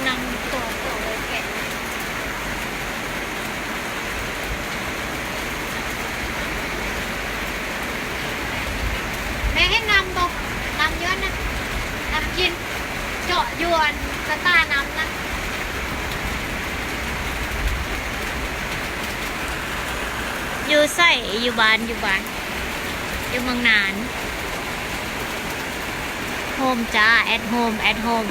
ນຳໂຕ ໂຕເລີຍແກະ. ແມ່ເຫັນນ້ຳບໍ່? ນ້ຳຢູ່ຫັ້ນນະ ນ້ຳກິນ ເຈາະຢູ່ອັນກະຕ່ານ້ຳນະ. ຢູ່ໃສ? ຢູ່ບ້ານ ຢູ່ບ້ານ ຢູ່ເມືອງນານ. ໂຮມຈ້າ ແອັດໂຮມ ແອັດໂຮມ.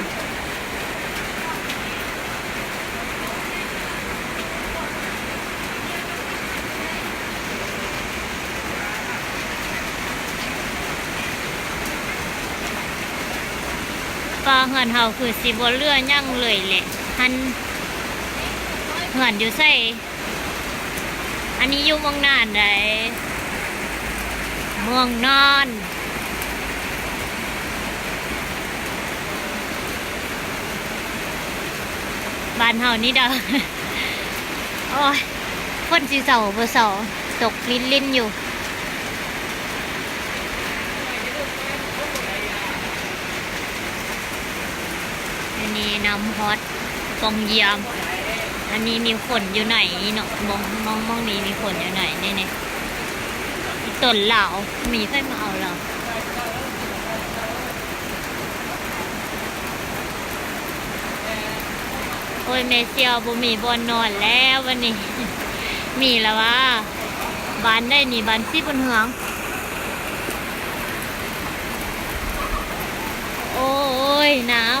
ປ່າເຮືອນເຮົາຄືຊິບໍ່ເຫຼືອຫຍັງເລີຍແຫຼະຫັ້ນ. ເຮືອນຢູ່ໃສ? ອັນນີ້ຢູ່ເມືອງນານໃດ໋ ເມືອງນານ ບ້ານເຮົານີ້ດອກ. ໂອ້ຍ ຝົນຊິເຊົາບໍ່ເຊົາ ຕົກລິນໆຢູ່. ອັນນີ້ນຳຮອດປ່ອງຢ້ຽມ. ອັນນີ້ມີຄົນຢູ່ໃນເນາະ ໝ່ອງ ໝ່ອງ ໝ່ອງນີ້ມີຄົນຢູ່ໃນນີ້ ນີ້ ອີ່ຕົນລາວ ມີໃຜມາເອົາລາວ. ໂອ້ຍ ແມ່ສ່ຽວ ບໍ່ມີບ່ອນນອນແລ້ວບັດນີ້. ມີລະຫວາ? ບ້ານໃດນີ້? ບ້ານສີບຸນເຮືອງ. ໂອ້ຍ ໜາວ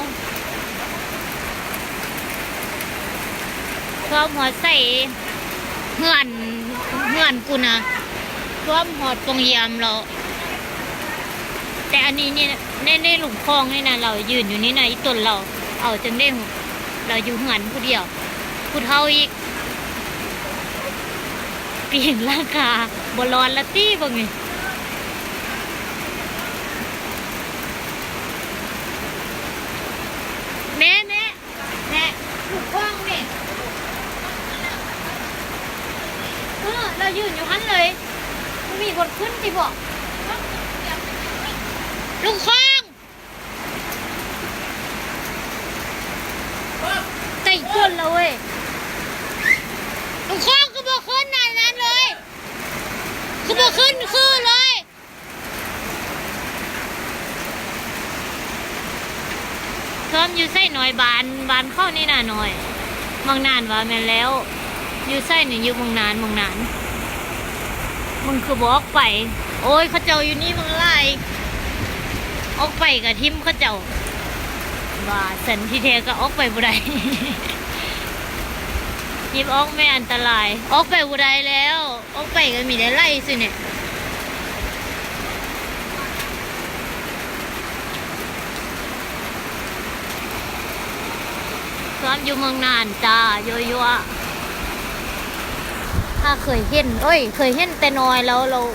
ຖ້ວມຮອດໃສ ເຮືອນ ເຮືອນກູນະ ຖ້ວມຮອດປ່ອງຢ້ຽມແລ້ວ. ແຕ່ອັນນີ້ນີ້ ໃນ ໃນລຸ່ມຄອງນີ້ນະ ລາວຢືນຢູ່ນີ້ນະ ອີ່ຕົນລາວເອົາຈັ່ງໃດ ລາວຢູ່ເຮືອນຜູ້ດຽວ ຜູ້ເຖົ້າອີກ. ປີນຫຼັງຄາບໍ່ລອດລະຕິ ເບິ່ງນີ້. ແມ່ ແມ່ ແມ່ ລູກຂອງແມ່ ເອີ ລາວຢືນຢູ່ຫັ້ນເລີຍ ບໍ່ມີບ່ອນຂຶ້ນຕິບໍ? ລຸງຄອງ ໄກກົນລະເວີຍ ລຸງຄອງ ຄືບໍ່ຂຶ້ນອັນນັ້ນເລີຍ ຄືບໍ່ຂຶ້ນຄືເລີຍ. ເພິ່ນຢູ່ໃສໜ້ອຍ ບ້ານ ບ້ານເຂົານີ້ນະໜ້ອຍ ເມືອງນານວ່າແມ່ນແລ້ວ. ຢູ່ໃສນີ້ ຢູ່ເມືອງນານ ເມືອງນານ. ມຶງຄືບໍ່ອອກໄປ? ໂອ້ຍ ເຂົາເຈົ້າຢູ່ນີ້ມັນຫຼາຍ ອອກໄປກະຖິ້ມເຂົາເຈົ້າວ່າຊັ້ນ ທີ່ແທ້ກະອອກໄປບໍ່ໄດ້. ຍິບອອກແມ່ ອັນຕະລາຍ ອອກໄປບໍ່ໄດ້ແລ້ວ. ອອກໄປກະມີແຕ່ໄລ່ຊື່ນີ້. ສວນຢູ່ເມືອງນານຈ້າ ຍົວໆ. ຫາເຄີຍເຫັນ ເອີຍ ເຄີຍເຫັນແຕ່ນ້ອຍແລ້ວ ແລ້ວ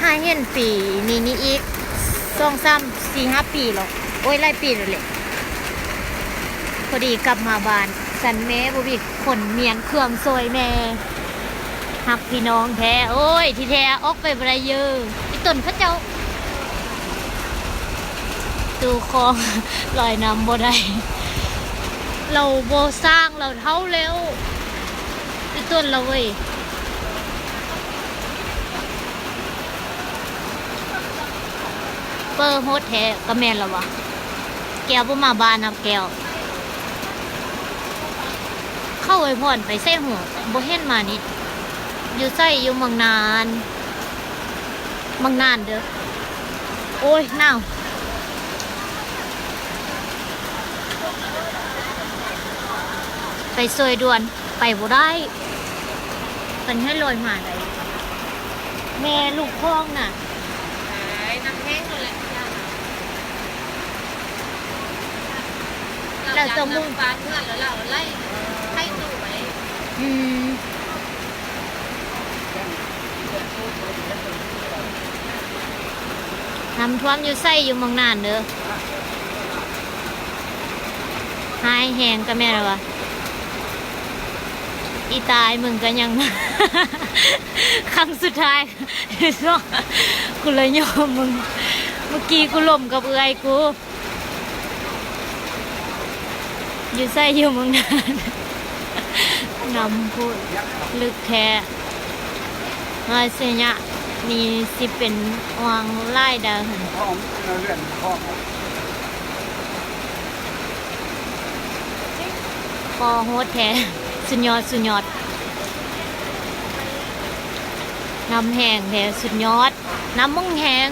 ຫາເຫັນປີນີ້ ນີ້ອີກ ສອງ ສາມ ສີ່ ຫ້າ ປີແລ້ວ ໂອ້ຍ ຫຼາຍປີແລ້ວແຫຼະ. ພໍດີກັບມາບ້ານ ສັນແມ່ບໍ່ມີ ຂົນມ້ຽນເຄື່ອງຊ່ອຍແມ່ ຮັກພີ່ນ້ອງແທ້. ໂອ້ຍ ທີ່ແທ້ອອກໄປບໍ່ໄດ້ເຢີ ອີ່ຕົນເຂົາເຈົ້າ ຕູ້ຄອງລອຍນ້ຳບໍ່ໄດ້ ລາວບໍ່ສ້າງ ລາວເຖົ້າແລ້ວ ອີ່ຕົນລາວເວີຍ. ເປີໂຫດແທ້ ກະແມ່ນລະຫວາ ແກ້ວບໍ່ມາບ້ານນຳແກ້ວ. ເຂົາອວຍພອນໄປໃສຫວາ ບໍ່ເຫັນມານີ້. ຢູ່ໃສ? ຢູ່ເມືອງນານ ເມືອງນານເດີ. ໂອ້ຍ ໜາວ ໄປຊ່ອຍດ່ວນ. ໄປບໍ່ໄດ້ ເພິ່ນໃຫ້ລອຍມາໄດ້ ແມ່ລູກຂອງນະ ນ້ຳແຫ້ງແລ້ວແຫຼະ ແລ້ວເຈົ້າມຸງ ປານເຮືອນແລ້ວລາວໄລ່ໄຂ່ຕູ້ໄວ້. ອືມ ນ້ຳຖ້ວມຢູ່ໃສ? ຢູ່ເມືອງນານເດີ. ຮ້າຍແຮງກະແມ່ນລະຫວາ ອີຕາຍ ມຶງກະຍັງ ຄັ້ງສຸດທ້າຍ ກູລະຍອມມຶງ. ເມື່ອກີ້ກູລົມກັບເອື້ອຍກູ. ຍ ຢູ່ໃສ ຢູ່ເມືອງນານ ນ້ຳພຸ ເລິກແທ້. ວ່າໄຊຍະນີ້ຊິເປັນຫວ່າງຫຼາຍໃດຫັ້ນ. ອໍ ໂຫດແທ້ ສຸດຍອດ ສຸດຍອດ. ນ້ຳແຮງແທ້ ສຸດຍອດ. ນ້ຳມັນແຮງ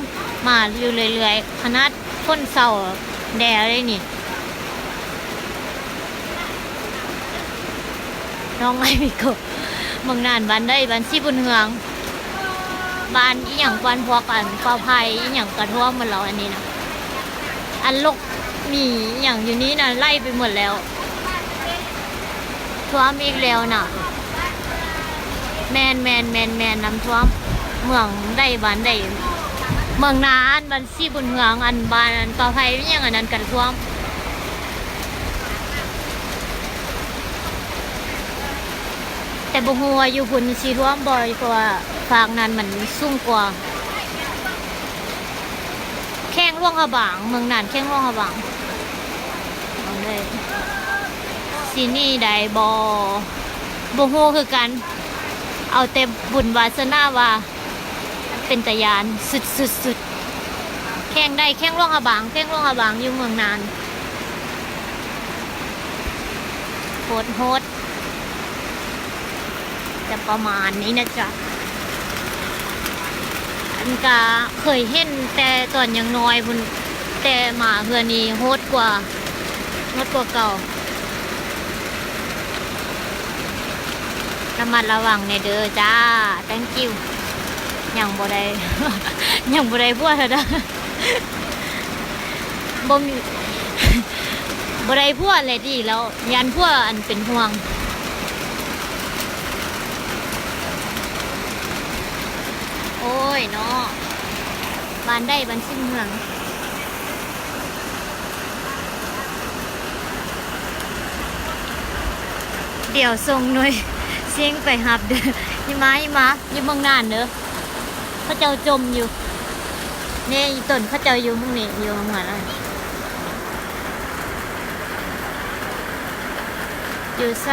ມາຢູ່ເລື້ອຍໆ ຂະໜາດຝົນເຊົາແດ່ເລີຍນີ້. ນ້ອງໄອມິໂກ ເມືອງນານ ບ້ານໃດ ບ້ານສີບຸນເຮືອງ ບ້ານອີ່ຫຍັງ ບ້ານພວກອັນປ່າໄຜ່ອີ່ຫຍັງກະຖ້ວມໝົດແລ້ວ ອັນນີ້ນະ ອັນລົກ ມີອີ່ຫຍັງຢູ່ນີ້ນະ ໄຫຼໄປໝົດແລ້ວ ຖ້ວມອີກແລ້ວນະ. ແມ່ນໆໆໆ ນ້ຳຖ້ວມ ເມືອງໃດບ້ານໃດ ເມືອງນານ ບ້ານສີບຸນເຮືອງ ອັນບ້ານອັນປ່າໄຜ່ອີ່ຫຍັງ ອັນນັ້ນກະຖ້ວມ. ແຕ່ບໍ່ຮູ້ວ່າຢູ່ພຸ້ນຊິຖ້ວມບໍ່ ເພາະວ່າຟາກນັ້ນມັນສູງກວ່າ. ແຂວງຫຼວງພະບາງ ເມືອງນານ ແຂວງຫຼວງພະບາງ ເອົາເລີຍ ຊິໜີໄດ້ບໍ່ ບໍ່ຮູ້ຄືກັນ. ເອົາແຕ່ບຸນວາສະໜາວ່າ ເປັນຕາຢ້ານສຸດໆໆ. ແຂວງໃດ ແຂວງຫຼວງພະບາງ ແຂວງຫຼວງພະບາງ ຢູ່ເມືອງນານ ໂຄດໂຫດ. ຈະປະມານນີ້ນະຈ໊ະ ອັນກະເຄີຍເຫັນແຕ່ຕອນຍັງນ້ອຍພຸ້ນ ແຕ່ມາເທື່ອນີ້ໂຫດກວ່າ ໂຫດກວ່າເກົ່າ. ລະມັດລະວັງແດ່ເດີຈ້າ thank you. ຍັງບໍ່ໄດ້ ຍັງບໍ່ໄດ້ຜົວເທື່ອ ບໍ່ມີ ບໍ່ໄດ້ຜົວແຫຼະດີແລ້ວ ຢ້ານຜົວອັນເປັນຫ່ວງ. ໂອ້ຍເນາະ ບ້ານໃດ ບ້ານສີເມືອງ. ດຽວສົ່ງໜ່ວຍຊິງໄປຮັບເດີ. ຫິມະ ຫິມະ ຢູ່ເມືອງນານເດີ. ເຂົາເຈົ້າຈົ່ມຢູ່ ນີ້ອີ່ຕົນເຂົາເຈົ້າຢູ່ໝ່ອງນີ້ ຢູ່ເມືອງນານ ຢູ່ໃສ?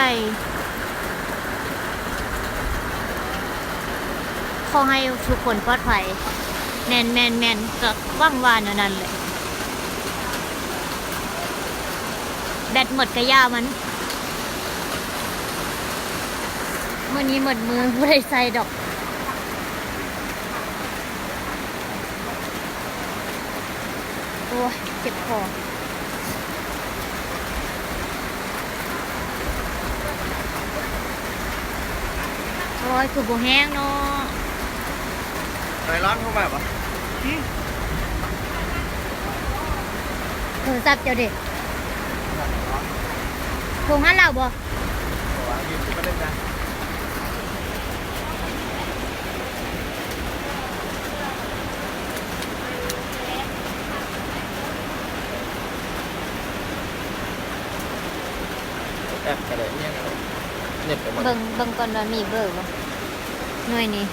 ຂໍໃຫ້ທຸກຄົນປອດໄພ. ແມ່ນໆໆ ກໍຫວັງວ່າແນວນັ້ນແຫຼະ. ແບັດໝົດກະຢ່າມັນ. ມື້ນີ້ໝົດມື້ບໍ່ໄດ້ໃສ່ດອກ. ໂອ້ຍ ເຈັບຄໍ. ໂອ້ຍ ຄືບໍ່ແຮງເນາະ. ໄປລອນໂທມາບໍ່? ຫຶ? ໂທລະສັບເຈົ້າເດ? ໂທຫາລາວບໍ່? ແອັບກະໄດ້ ອີ່ຫຍັງກະໄດ້ ເນັດກະໝົດ. ເບິ່ງ ເບິ່ງກ່ອນວ່າມີເບີບໍ່ ໜ່ວຍນີ້.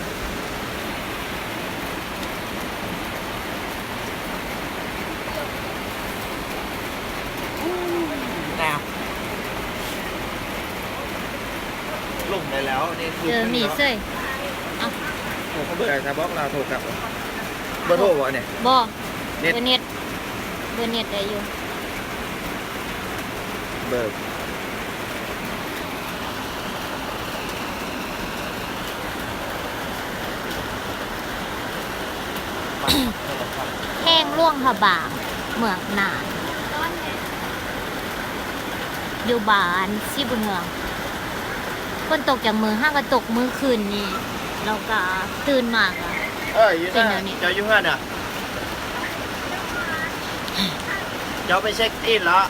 ອ້າວ ລົງໄດ້ແລ້ວ ນີ້ຄື ເອີ ມີເສີຍ. ເອົ້າ ໂທເບີ ຖ້າບອກລາວໂທກັບ. ເບີໂທບໍ່ອັນນີ້? ບໍ່ ເນັດ ເບີເນັດ ເບີເນັດໄດ້ຢູ່. ເບີ ແຂວງຫຼວງພະບາງ ເມືອງນານ ຢູ່ບ້ານສີບຸນເມືອງ. ຝົນຕົກຈັກມື້? ຫາກະຕົກມື້ຄືນນີ້ ແລ້ວກະຕື່ນມາກະ ເອີ ຢູ່ເຮືອນ ເຈົ້າຢູ່ເຮືອນນະ? ເຈົ້າໄປເຊັກອິນເລາະ.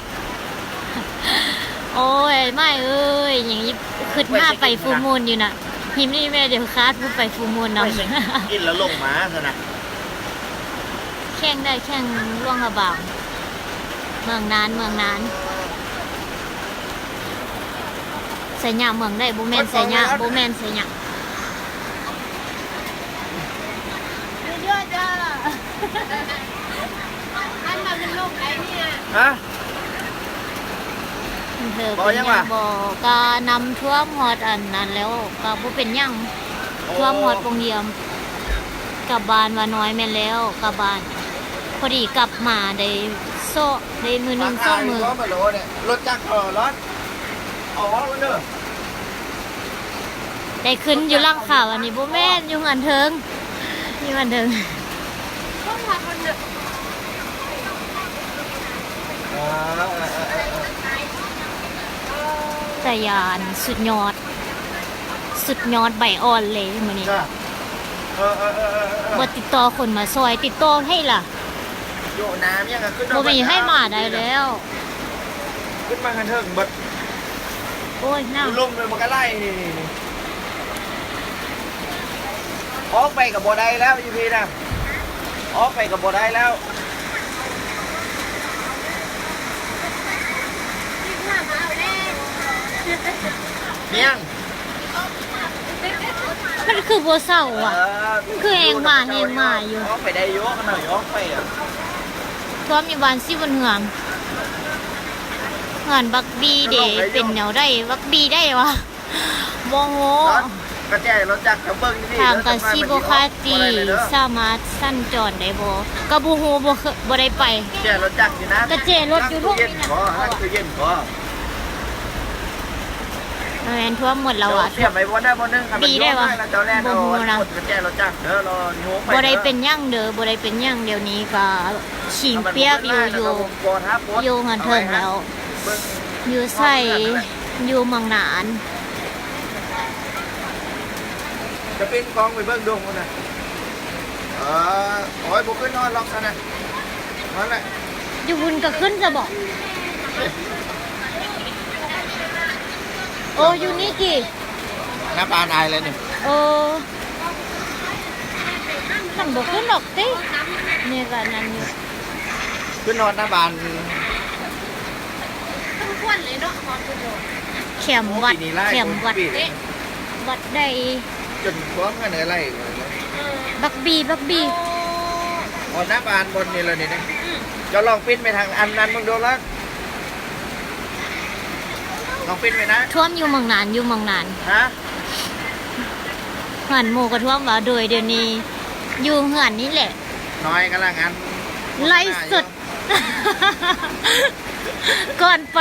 ໂອ້ຍ ອ້າຍເອີຍ ຍັງຄິດຫາໄປຟູມູນຢູ່ນະ. ຫິມນີ້ແມ່ ດຽວຄາດໄປຟູມູນນຳ. ກິນແລ້ວລົງມາຊັ້ນນະ. ແຂວງໃດ? ແຂວງຫຼວງພະບາງ ເມືອງນານ ເມືອງນານ. ໄຊຍະເມືອງໃດ? ບໍ່ແມ່ນໄຊຍະ ບໍ່ແມ່ນໄຊຍະ. ຮະ? ເທີເປັນຫຍັງບໍ່ ກະນ້ຳຖ້ວມຮອດອັນນັ້ນແລ້ວ ກະບໍ່ເປັນຫຍັງ ໂອ້ ຖ້ວມຮອດປົງຢ້ຽມ ກັບບ້ານວານ້ອຍແມ່ນແລ້ວ ກັບບ້ານ ພໍດີກັບມາໄດ້ເຊາະ ໄດ້ມື້ໜຶ່ງສອງມື້ ລົດຈັກເຂົາລອດ ເອົາອອກແລ້ວເດີ ໄດ້ຂຶ້ນຢູ່ຫຼັງເຂົາ ອັນນີ້ບໍ່ແມ່ນ ຢູ່ເຮືອນເທິງ ຢູ່ເຮືອນເທິງ. ຕາຍານ ສຸດຍອດ ສຸດຍອດໃບອ່ອນເລີຍມື້ນີ້ ບໍ່ຕິດຕໍ່ຄົນມາຊ່ອຍ ຕິດຕໍ່ໃຜລະ? ບໍ່ມີໃຜມາໄດ້ແລ້ວ ຂຶ້ນມາເທິງເບິດ ໂອ້ຍ ນ້ຳລົມມັນກະໄຫຼນີ້ ອອກໄປກະບໍ່ໄດ້ແລ້ວ ຢູ່ພີ້ນະ ອອກໄປກະບໍ່ໄດ້ແລ້ວ ມີຫຍັງ? ມັນຄືບໍ່ເຊົາຫວະ ເອີ ມັນຄືແຮງມາແຮງມາຢູ່ ອອກໄປໄດ້ຢູ່ ຄັນເຮົາຢາກອອກໄປອະ ຖ້ວມຢູ່ບ້ານສີບຸນເຮືອງ ເຮືອນບັກບີເດ ເປັນແນວໃດ ບັກບີໄດ້ຫວະ? ບໍ່ຮູ້ ກະແຈລົດຈັກ ເຈົ້າເບິ່ງດີໆ ທາງກະຊິບໍ່ຄາດຕີ ສາມາດສັນຈອນໄດ້ບໍ່? ກະບໍ່ຮູ້ ບໍ່ເຄີ- ບໍ່ໄດ້ໄປ ແຈລົດຈັກນີ້ນະ ກະແຈລົດຢູ່ທຸກນີ້ນະ ແມ່ນຖ້ວມໝົດແລ້ວຫວະ ດີໄດ້ຫວະ ບໍ່ຮູ້ນະ ບໍ່ໄດ້ເປັນຫຍັງເດີ ບໍ່ໄດ້ເປັນຫຍັງ ດຽວນີ້ກະຊິງປຽກຢູ່ ຢູ່ ຢູ່ຫັ້ນເຖິງແລ້ວ ຢູ່ໃສ ຢູ່ເມືອງນານ ຈະປີນກອງໄປເບິ່ງດົງພຸ້ນນະ ເອີ ໂອ້ຍ ບໍ່ຂຶ້ນຮອດລອກຊັ້ນນະ ນັ້ນແຫຼະ ຢູ່ພຸ້ນກະຂຶ້ນຊະບໍ? ໂອ້ ຢູ່ນີ້ຕິ ໜ້າບ້ານອ້າຍແລ້ວນີ້ ເອີ ມັນບໍ່ຂຶ້ນດອກຕິ ນີ້ກະນັ້ນຢູ່ ຂຶ້ນຮອດໜ້າບ້ານ ແຄມວັດ ແຄມວັດ ວັດໃດ ຈົນຖ້ວມກັນເອີໄຫຼ ບັກບີ ບັກບີ ອໍ ໜ້າບ້ານບ່ອນນີ້ລະນີ້ນະ ເຈົ້າລອງປິ່ນໄປທາງອັນນັ້ນເບິ່ງດູລະ ລອງປິ່ນໄປນະ ຖ້ວມຢູ່ເມືອງນານ ຢູ່ເມືອງນານ ຮະ ເຮືອນໝູ່ກະຖ້ວມວ່າ ໂດຍດຽວນີ້ຢູ່ເຮືອນນີ້ແຫຼະ ນ້ອຍກຳລັງອັນ ໄລສົດ ກ່ອນໄປ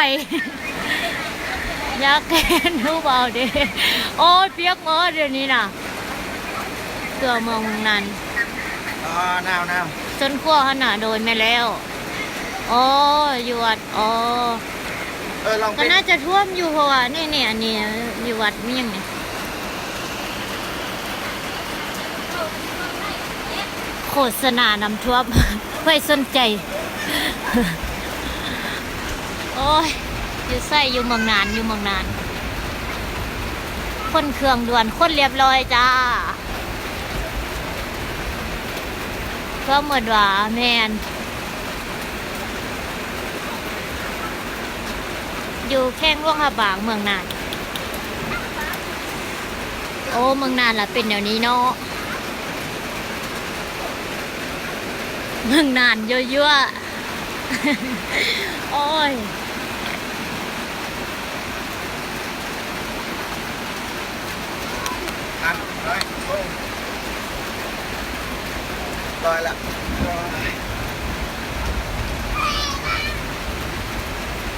ຢາກເຫັນຮູບເອົາເດ ໂອ້ຍ ປຽກໝົດດຽວນີ້ນະ ຕົວເມືອງນານ ອໍ ໜາວໆ ຕົ້ນຂົ້ວຫັ້ນນະ ໂດຍ ແມ່ນແລ້ວ ອໍ ຢູ່ວັດ ອໍ ເອີ ລອງ ກະໜ້າຈະຖ້ວມຢູ່ ເພາະວ່າ ນີ້ໆ ອັນນີ້ ຢູ່ວັດມີຫຍັງນີ້ ໂຄສະນານ້ຳຖ້ວມ ໃຜສົນໃຈ ໂອ້ຍ ຢູ່ໃສ ຢູ່ເມືອງນານ ຢູ່ເມືອງນານ ຂົນເຄື່ອງດ່ວນ ຂົນລຽບລ້ອຍຈ້າ ເກືອບໝົດຫວາ ແມ່ນ ຢູ່ແຂວງຫຼວງພະບາງ ເມືອງນານ ໂອ້ ເມືອງນານລະເປັນແນວນີ້ເນາະ ເມືອງນານຍົວໆ ໂອ້ຍ ອັນ ໄດ້ ໂອ້ ໄດ້ລະ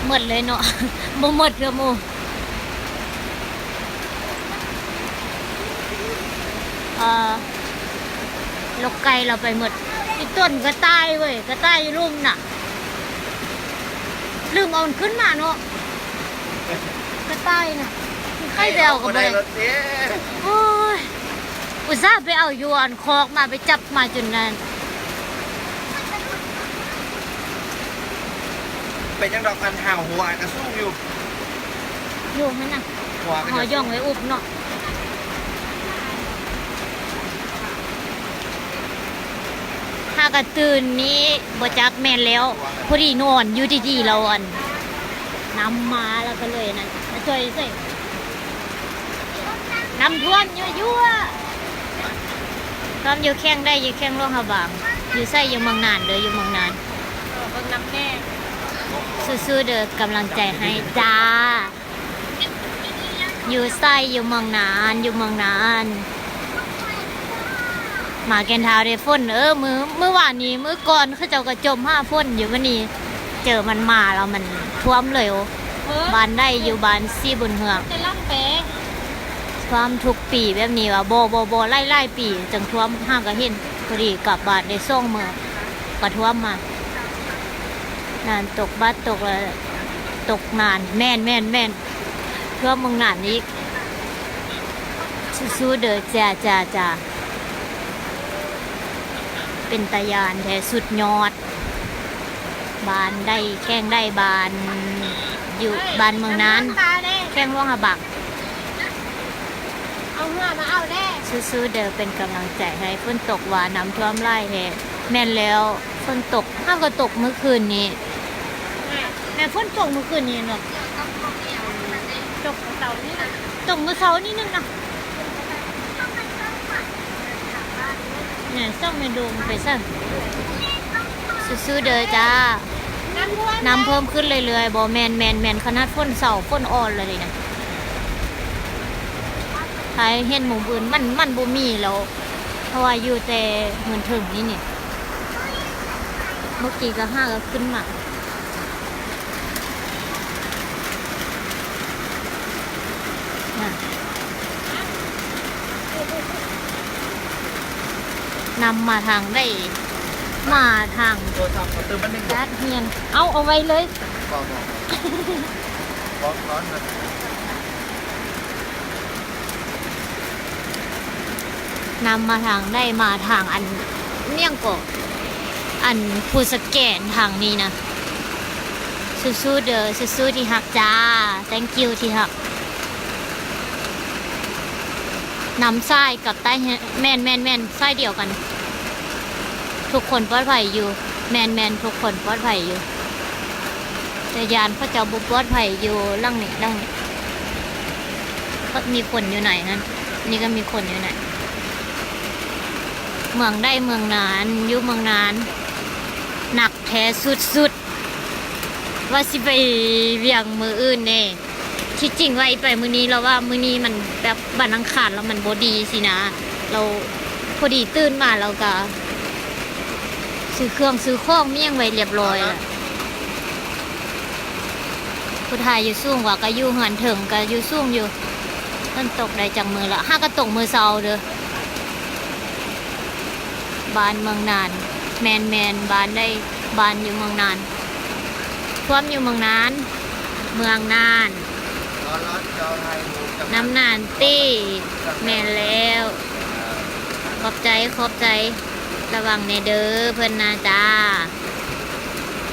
ໝົດເລີຍເນາະ ບໍ່ໝົດເທື່ອໝູ່ ເອີ ລົກໄກ່ລາວໄປໝົດ ອີຕົນກະຕ່າຍເວີຍ ກະຕ່າຍຢູ່ລຸ່ມນະ ລືມເອົາມັນຂຶ້ນມາເນາະ ກະຕ່າຍນະ ມັນໄຂ່ແບວກະບໍ່ໄດ້ ໂອ້ຍ ອຸດສ່າໄປເອົາຢູ່ອັນຄອກມາ ໄປຈັບມາຈົນນັ້ນ ເປັນຫຍັງດອກ ອັນຫາວຫົວກະສູງຢູ່ ຢູ່ຫັ້ນນະ ຫົວກະເຮົາຢ່ອງໄວ້ອຸບເນາະ ຫາກະຕື່ນນີ້ບໍ່ຈັກ ແມ່ນແລ້ວ ພໍດີນອນຢູ່ດີໆ ລາວອັນ ນ້ຳມາລະກະເລີຍນັ້ນ ມາຈ່ອຍໃສ່ ນ້ຳຖ້ວມຍົວໆ ຖ້ວມຢູ່ແຂວງໃດ ຢູ່ແຂວງຫຼວງພະບາງ ຢູ່ໃສ ຢູ່ເມືອງນານເດີ ຢູ່ເມືອງນານ ເອີ ເບິ່ງນຳແດ່ ສູ້ໆເດີ ກຳລັງໃຈໃຫ້ຈ້າ. ຢູ່ໃສ? ຢູ່ເມືອງນານ ຢູ່ເມືອງນານ. ມາແກ່ນທາວເດ້ຝົນ ເອີ ມື້ ມື້ວານນີ້ ມື້ກ່ອນເຂົາເຈົ້າກໍຈົ່ມຫາຝົນຢູ່ ມື້ນີ້ເຈີມັນມາແລ້ວມັນຖ້ວມເລີຍ. ໂອ້ ເອີ ບ້ານໃດ? ຢູ່ບ້ານສີບຸນເຮືອງ. ຖ້ວມທຸກປີແບບນີ້ຫວາ? ບໍ່ ບໍ່ ບໍ່ ຫຼາຍໆປີຈຶ່ງຖ້ວມ. ຫາກໍເຫັນ ພໍດີກັບບ້ານໄດ້ສອງມື້ກໍຖ້ວມມາ. ນານຕົກບາດຕົກລະ ຕົກນານ. ແມ່ນ ແມ່ນ ແມ່ນ. ທົ່ວເມືອງນານອີກ. ສູ້ໆເດີ ຈ້າ ຈ້າ ຈ້າ. ເປັນຕາຢ້ານແທ້ ສຸດຍອດ. ບ້ານໃດ ແຂວງໃດ? ບ້ານ ຢູ່ບ້ານເມືອງນານ ແຂວງຫຼວງພະບາງ. ເອົາເຮືອມາເອົາແດ່. ສູ້ໆເດີ ເປັນກຳລັງໃຈໃຫ້. ຝົນຕົກຫວາ? ນ້ຳຖ້ວມຫຼາຍແທ້. ແມ່ນແລ້ວ ຝົນຕົກ ຫາກໍຕົກມື້ຄືນນີ້. ແມ່ນ ຝົນຕົກມື້ຄືນນີ້ເນາະ. ຕົກເຊົ້ານີ້ນະ ຕົກມື້ເຊົ້ານີ້ໜຶ່ງນະ. ແມ່ນ ສ່ອງແມ່ດົງໄປຊັ້ນ. ສູ້ໆເດີຈ້າ. ນ້ຳເພີ່ມຂຶ້ນເລື້ອຍໆບໍ່? ແມ່ນ ແມ່ນ ແມ່ນ. ຂະໜາດຝົນເຊົາ ຝົນອ່ອນແລ້ວນີ້ນະ. ໃຜເຫັນໝູ່ອື່ນ ມັນ ມັນບໍ່ມີແລ້ວ ເພາະວ່າຢູ່ແຕ່ເຮືອນເທິງນີ້ນີ້. ເມື່ອກີ້ກໍຫາກໍຂຶ້ນມາ ນະ ນຳມາທາງໃດ? ມາທາງ ໂທລະສັບເອົາຕື່ມອັນໜຶ່ງ ແຊດຮຽນ. ເອົາ ເອົາໄວ້ເລີຍ. ບໍ່ ບໍ່ ບໍ່ ຮ້ອນນະ. ນຳມາທາງໃດ? ມາທາງອັນ ຫຍັງເກາະ ອັນຜູ້ສະແກນທາງນີ້ນະ. ສູ້ໆເດີ ສູ້ໆທີ່ຮັກຈ້າ. Thank you ທີ່ຮັກ. ນຳສາຍກັບໃຕ້ ແມ່ນ ແມ່ນ ແມ່ນ ສາຍດຽວກັນ. ທຸກຄົນປອດໄພຢູ່. ແມ່ນໆ ທຸກຄົນປອດໄພຢູ່ ແຕ່ຢ້ານເຂົາເຈົ້າບໍ່ປອດໄພຢູ່ຫຼັງນີ້ ຫຼັງນີ້ ເພາະມີຄົນຢູ່ໃນຫັ້ນ ນີ້ກໍມີຄົນຢູ່ໃນ. ເມືອງໃດ? ເມືອງນານ ຢູ່ເມືອງນານ. ໜັກແທ້ສຸດໆ ວ່າຊິໄປວຽງມື້ອື່ນແດ່. ທີ່ຈິງວ່າຊິໄປມື້ນີ້ ລາວວ່າມື້ນີ້ມັນແບບວັນອັງຄານ ແລ້ວມັນບໍ່ດີຊີ້ນະ. ແລ້ວພໍດີຕື່ນມາ ແລ້ວກະຊື້ເຄື່ອງຊື້ຂອງມີຫຍັງໄວ້ລຽບລ້ອຍລະ. ຜູ້ຖ່າຍຢູ່ສູງວ່າ ກະຢູ່ເຮືອນເທິງ ກະຢູ່ສູງຢູ່. ເພິ່ນຕົກໄດ້ຈັກມື້ລະ? ຫາກະຕົກມື້ເຊົ້າເດີ. ບ້ານເມືອງນານ. ແມ່ນໆ ບ້ານໃດ? ບ້ານຢູ່ເມືອງນານ. ຖ້ວມຢູ່ເມືອງນານ. ເມືອງນານ. ນ້ຳນານຕິ. ແມ່ນແລ້ວ. ຂອບໃຈ ຂອບໃຈ. ລະວັງແດ່ເດີເພິ່ນນະຈ້າ.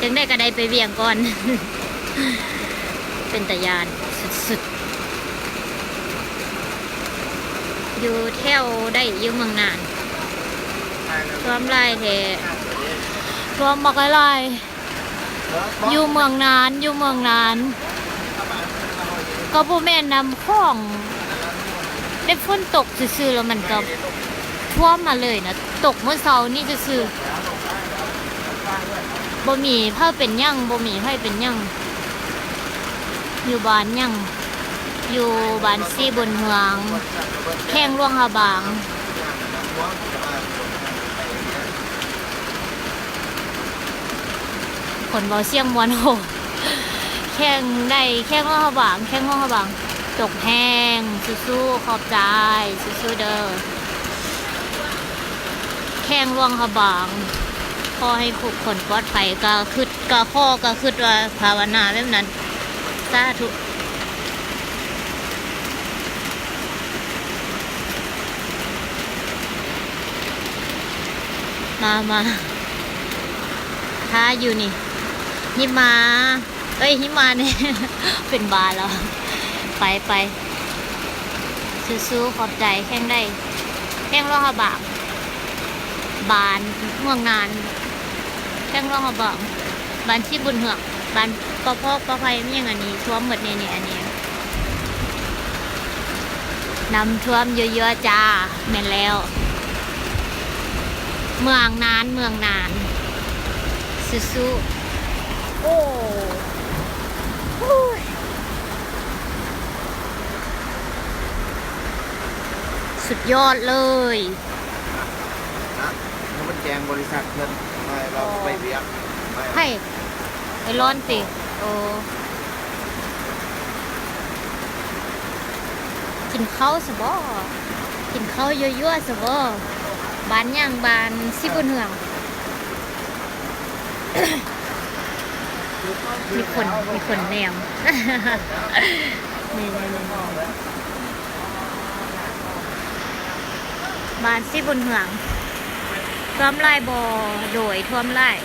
ຈັ່ງໃດກໍໄດ້ໄປວຽງກ່ອນ. ເປັນຕາຢ້ານສຸດໆ. ຢູ່ແຖວໃດ? ຢູ່ເມືອງນານ. ຖ້ວມຫຼາຍແທ້. ຖ້ວມບັກຫຼາຍ. ຢູ່ເມືອງນານ ຢູ່ເມືອງນານ ກໍບໍ່ແມ່ນນ້ຳຂອງ ແຕ່ຝົນຕົກຊື່ໆ ແລ້ວມັນກໍຖ້ວມມາເລີຍນະ. ຕົກມື້ເຊົ້ານີ້ຊື່ໆ ບໍ່ມີໃຜເປັນຫຍັງ ບໍ່ມີໃຜເປັນຫຍັງ. ຢູ່ບ້ານຫຍັງ? ຢູ່ບ້ານສີບຸນເຮືອງ ແຂວງຫຼວງພະບາງ. ຄົນເວົ້າສຽງມ່ວນ. ໂຫ ແຂວງໃດ? ແຂວງຫຼວງພະບາງ ແຂວງຫຼວງພະບາງ. ຕົກແຮງ. ສູ້ໆ ຂອບໃຈ. ສູ້ໆເດີ ແຂວງຫຼວງພະບາງ. ຂໍໃຫ້ທຸກຄົນປອດໄພ. ກະຄຶດ ກະຂໍ ກະຄຶດວ່າພາວະນາແບບນັ້ນ. ສາທຸ. ມາ ມາ ຖ້າຢູ່ນີ້ ຮີບມາ. ເອີຍ ຮີບມາແດ່. ເປັນບ້າແລ້ວ. ໄປ ໄປ. ສູ້ໆ ຂອບໃຈ. ແຂວງໃດ? ແຂວງຫຼວງພະບາງ. ບ້ານເມືອງນານ ແຂວງຫຼວງພະບາງ. ບ້ານສີບຸນເຮືອງ ບ້ານປະເພາະ ປະໄພ ມີຫຍັງອັນນີ້ ຖ້ວມໝົດນີ້ ນີ້ ອັນນີ້. ນ້ຳຖ້ວມຢູ່ໆ ຈ້າ. ແມ່ນແລ້ວ ເມືອງນານ ເມືອງນານ. ສູ້ໆ. ໂອ້ ໂອ້ຍ ສຸດຍອດເລີຍ. ນະ ຍັງບໍ່ໄດ້ແຈ້ງບໍລິສັດເພິ່ນ ວ່າເຮົາຊິໄປວຽກ. ໃຜ? ໄປລອນຕິ? ໂອ້ ກິນເຂົ້າຊະບໍ? ກິນເຂົ້າຍົວໆຊະບໍ? ບ້ານຫຍັງ? ບ້ານສີບຸນເຮືອງ. ມີຄົນ ມີຄົນແນມ ນີ້ໆໆ ບ້ານສີບຸນເຮືອງ ຖ້ວມຫຼາຍບໍ່? ໂດຍ ຖ້ວມຫຼາຍ.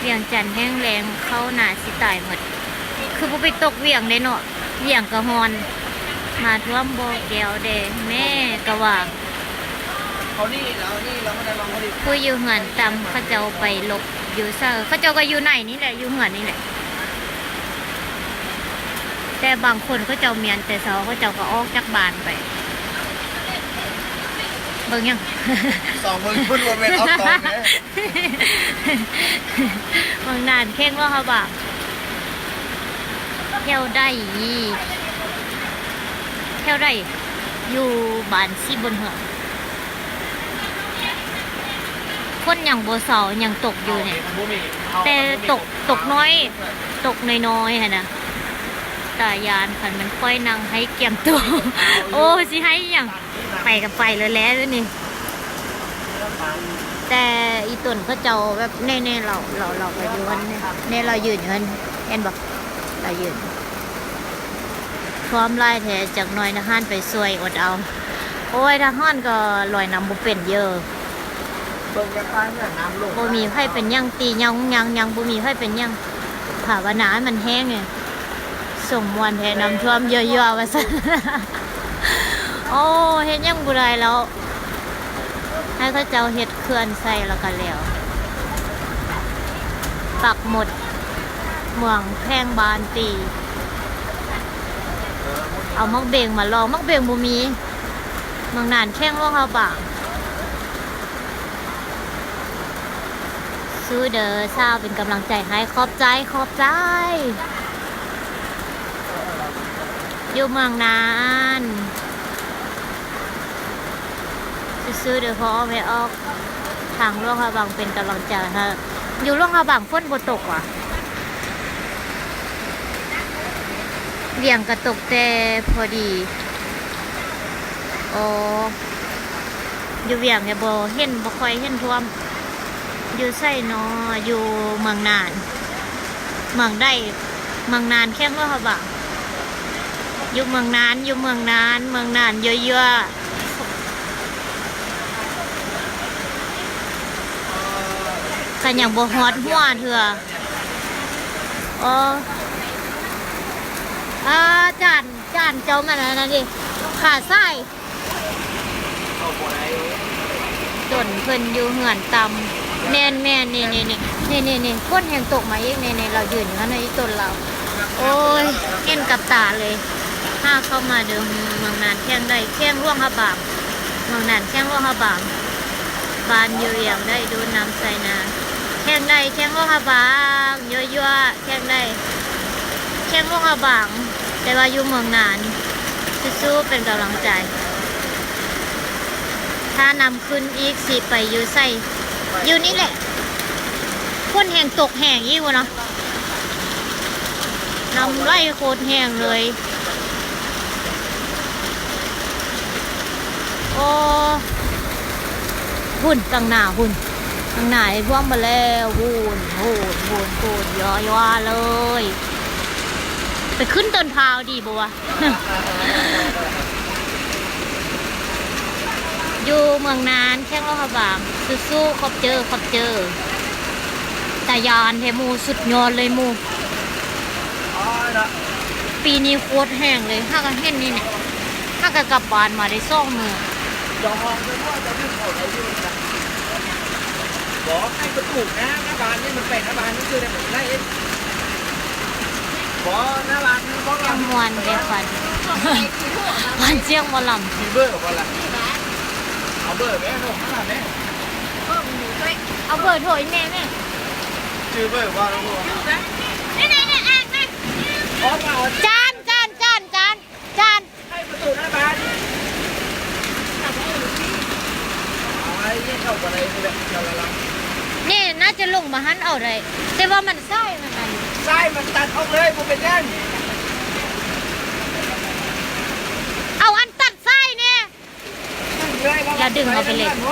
ວຽງຈັນແຫ້ງແລ້ງ ເຂົ້າໜ້າຊິຕາຍໝົດ. ຄືບໍ່ໄປຕົກວຽງເດ້ເນາະ? ວຽງກະຮ້ອນ. ມາຖ້ວມບໍ່ແກ້ວແດ່ ແມ່ກະວ່າ. ເຂົານີ້ ເອົານີ້ ລະມັນໄດ້ລອງເຂົານີ້ ຜູ້ຢູ່ເຮືອນຕ່ຳເຂົາເຈົ້າໄປຫຼົບຢູ່ໃສ? ເຂົາເຈົ້າກໍຢູ່ໃນນີ້ແຫຼະ ຢູ່ເຮືອນນີ້ແຫຼະ. ແຕ່ບາງຄົນເຂົາເຈົ້າມຽນແຕ່ເຊົ້າ ເຂົາເຈົ້າກໍອອກຈາກບ້ານໄປ. ເບິ່ງຫຍັງ? ສ່ອງເບິ່ງພຸ້ນ ບໍ່ແມ່ນອອກກອງເດ້. ເມືອງນານ ແຂວງຫຼວງພະບາງ. ແຖວໃດ? ແຖວໃດ? ຢູ່ບ້ານສີບຸນເຮືອງ. ຝົນຍັງບໍ່ເຊົາ ຍັງຕົກຢູ່ນີ້ ແຕ່ຕົກ ຕົກນ້ອຍ ຕົກນ້ອຍໆຫັ້ນນະ. ຕາຢ້ານ ຄັນແມ່ນຂ້ອຍນັ່ງໃຫ້ກຽມໂຕ. ໂອ້ ຊິໃຫ້ຫຍັງ? ໄປກໍໄປແລ້ວແຫຼະນີ້. ແຕ່ອີຕົນເຂົາເຈົ້າແບບ ແນ່ໆ ລາວ ລາວ ລາວກໍຢູ່ຫັ້ນ ແນ່ ລາວຢືນຢູ່ຫັ້ນ ເຫັນບໍ່? ລາວຢືນ. ຖ້ວມຫຼາຍແທ້ ຈັກໜ່ອຍທະຫານໄປຊ່ວຍ ອົດເອົາ. ໂອ້ຍ ຖ້າຮ້ອນກໍລອຍນ້ຳບໍ່ເປັນເດີ້. ເບິ່ງຈາກທາງເຮືອນນ້ຳລົງ ບໍ່ມີໃຜເປັນຫຍັງຕິ ຍັງ ຍັງ ຍັງບໍ່ມີໃຜເປັນຫຍັງ. ພາວະນາໃຫ້ມັນແຫ້ງ. ສົມມ່ວນແທ້ ນ້ຳຖ້ວມເຍອະໆ ວ່າຊັ້ນ. ໂອ້ ເຮັດຫຍັງບໍ່ໄດ້ແລ້ວ ໃຫ້ເຂົາເຈົ້າເຮັດເຂື່ອນໃສ່ແລ້ວກໍແລ້ວ. ປັກໝົດ ເມືອງແຂວງບ້ານຕີ ເອົາໝາກເບັງມາລອງ. ໝາກເບັງບໍ່ມີ. ເມືອງນານ ແຂວງຫຼວງພະບາງ. ສູ້ເດີ້ ສາວເປັນກຳລັງໃຈໃຫ້. ຂອບໃຈ ຂອບໃຈ. ຢູ່ເມືອງນານ ສູ້ໆເດີ້ ພໍ່ອອກແມ່ອອກ. ທາງຫຼວງພະບາງເປັນກຳລັງໃຈໃຫ້. ຢູ່ຫຼວງພະບາງຝົນບໍ່ຕົກຫວາ? ວຽງກະຕົກແຕ່ພໍດີ. ອໍ ຢູ່ວຽງນີ້ບໍ່ເຫັນ ບໍ່ຄ່ອຍເຫັນຖ້ວມ. ຢູ່ໃສນໍ? ຢູ່ເມືອງນານ. ເມືອງໃດ? ເມືອງນານ ແຂວງຫຼວງພະບາງ. ຢູ່ເມືອງນານ ຢູ່ເມືອງນານ ເມືອງນານ ຍົວໆ. ກະຍັງບໍ່ຮອດຫົວເທື່ອ. ອໍ ອາຈານ ຈານເຈົ້າມັນອັນນັ້ນເດ ຂາຊ້າຍ. ຕົນເພິ່ນຢູ່ເຮືອນຕ່ຳ. ແມ່ນໆ ນີ້ໆໆ ຝົນແຮ່ງຕົກມາອີກ. ນີ້ໆ ລາວຢືນຢູ່ຫັ້ນນະ ອີ່ຕົນລາວ. ໂອ້ຍ ເຫັນກັບຕາເລີຍ. ຫາເຂົ້າມາເດີ້ ເມືອງນານ ແຂວງໃດ? ແຂວງຫຼວງພະບາງ. ເມືອງນານ ແຂວງຫຼວງພະບາງ. ບ້ານຢູ່ວຽງໃດ ດູດນ້ຳໃສ່ນາ. ແຂວງໃດ? ແຂວງຫຼວງພະບາງ. ຍົວໆ ແຂວງໃດ? ແຂວງຫຼວງພະບາງ ແຕ່ວ່າຢູ່ເມືອງນານ. ສູ້ໆ ເປັນກຳລັງໃຈ. ຖ້ານ້ຳຂຶ້ນອີກຊິໄປຢູ່ໃສ? ຢູ່ນີ້ແຫຼະ. ຝົນແຮ່ງຕົກແຮງອີກພຸ້ນເນາະ. ນ້ຳໄຫຼໂຄດແຮງເລີຍ. ໂອ້ ພຸ້ນ ກາງໜ້າພຸ້ນ ກາງໜ້າໄອ້ພວກມາແລ້ວ. ພຸ້ນ ພຸ້ນ ພຸ້ນ ພຸ້ນ ຍໍໆ ເລີຍ. ໄປຂຶ້ນຕົ້ນພ້າວດີບໍ່ວະ? ຢູ່ເມືອງນານ ແຂວງຫຼວງພະບາງ. ສູ້ໆ ຂອບເຈີ ຂອບເຈີ. ຕາຢ້ານແທ້ໝູ່ ສຸດຍອດເລີຍໝູ່. ອ້າຍນະ ປີນີ້ໂຄດແຮງເລີຍ. ຫາກະເຫັນນີ້ແຫຼະ ຫາກະກັບບ້ານມາໄດ້ສອງມື້. ຈອງຫ້ອງເພິ່ນວ່າຈະດຶງເຂົ້າໄດ້ຢູ່ນະ. ບໍ່ ໃຫ້ປະຕູນະ ໜ້າບ້ານນີ້ ມັນໄປໜ້າບ້ານຊື່ໆ ໄດ້ບໍ່ໄດ້. ບໍ່ ໜ້າຮ້ານນີ້ບໍ່ ສຽງມ່ວນເດ້ຟັງ ຟັງສຽງໝໍລຳ. ມີເບີບໍ່ລະ? ເອົາເບີແມ່ ໂທຫາແມ່. ເອີ ມີເບີ ເອົາເບີໂທອີແມ່ແມ່. ຈື່ເບີບໍ່ລະ? ຈື່ແມ່. ນີ້ໆໆ ອ່ານ ຈານ ຈານ ຈານ ຈານ ຈານ ໃຫ້ປະຕູໜ້າບ້ານ ນີ້ໜ້າຈະລົງມາຫັ້ນເອົາໄດ້ ແຕ່ວ່າມັນສາຍ ມັນອັນ ສາຍມັນຕັດອອກເລີຍ ບໍ່ເປັນຫຍັງ ເອົາອັນຕັດສາຍແດ່ ຢ່າດຶງເອົາໄປເລີຍ. ເ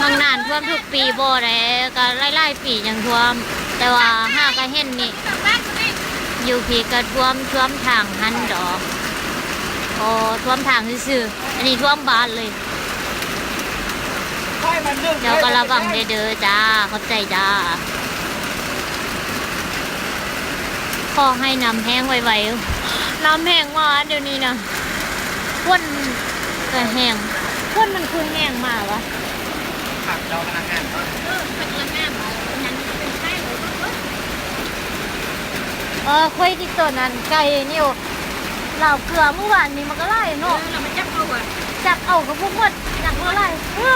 ມືອງນານຖ້ວມທຸກປີບໍ່ໄດ້ ກໍຫຼາຍໆປີຍັງຖ້ວມ ແຕ່ວ່າຫາກະເຫັນນີ້ ຢູ່ພີ້ກະຖ້ວມ ຖ້ວມທາງຫັ້ນດອກ ໂອ້ ຖ້ວມທາງຊື່ໆ ອັນນີ້ຖ້ວມບ້ານເລີຍ. ເຈົ້າກໍລະວັງແດ່ເດີຈ້າ ຂອບໃຈຈ້າ. ຂໍໃຫ້ນ້ຳແຫ້ງໄວໆ ນ້ຳແຫ້ງມາດຽວນີ້ນະ ຝົນກະແຫ້ງ ຝົນມັນຄືແຫ້ງມາວະ. ເຈົ້າພະນັກງານເນາະ ເອີ ພະນັກງານ ເອີ ຂ້ອຍຕິດຕໍ່ນັ້ນ ໄກ່ນີ້ ລາວເກືອມື້ວານນີ້ມັນກໍຫຼາຍເນາະ ເອີ ລາວມາຈັບເອົາ ຈັບເອົາກໍບໍ່ໝົດ ຈັບບໍ່ຫຼາຍ ເອີ